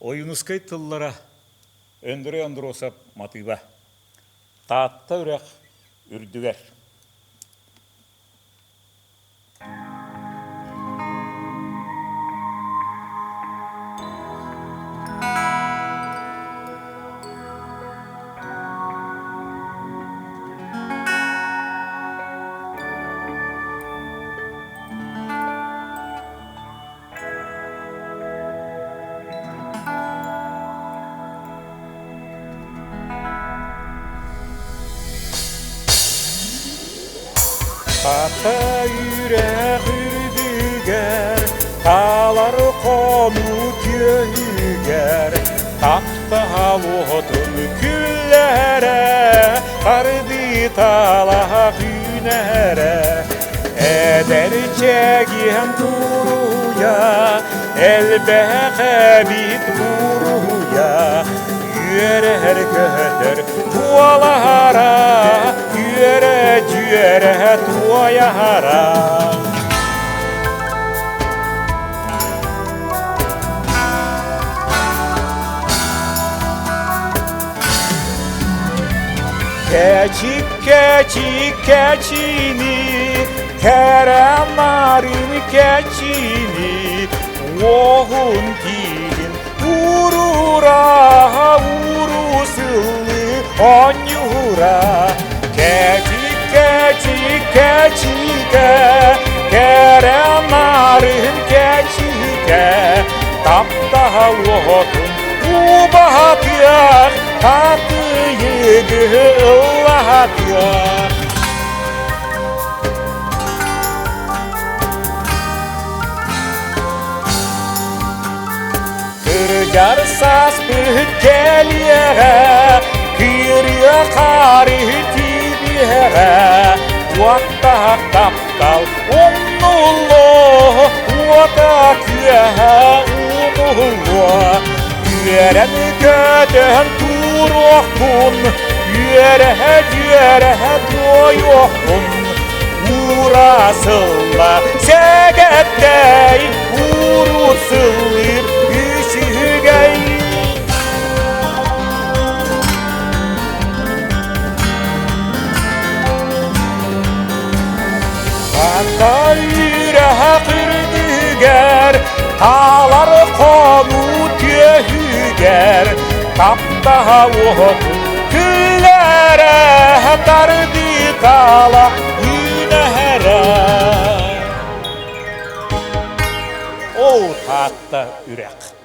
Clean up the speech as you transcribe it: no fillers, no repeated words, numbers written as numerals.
Ойуунускай тыллара Өндөрөй Андросов матыыба Таатта үрэх үрдүгэр Хата үрэх үрдүгэр, хаалар хонуу күөһүгэр, таптал уотун күллэрэ, хардыы-талах үүнэрэ. Эдэр чэгиэн туруйа, элбэх эбит буруйа, үөрэр көтөр туолаһара, үөрэ-дьүөрэ туойаһара. Кэчик, кэчик, кэчини, кэрэ нарын кэчини, уоһун тииһин уурура, ууру сыллы оонньуура. Кэчик, кэчик, кэчикэ, кэрэ нарын кэчикэ, таптаһа уотун убаһатыах, Татыйыгы ыллаһатыах. Кырдьар сааспыт кэлиэҕэ, кыырыа хаары тиибиэҕэ, уоттаах таптал умнуллуо, уота күөһэ умуллуо. Үөрэн көтөн туруохпун, үөрэһэ-дьүөрэһэ туойуохпун, уура сылла сэгэттэй, ууру сыллыыр үчүгэй. Хата үрэһэ күрдүгэр, таалар хонуу түөһүгэр, таптаһа уоту күллэрэ, тардыы таала үүнэһэрэ. Ол Таатта үрэх.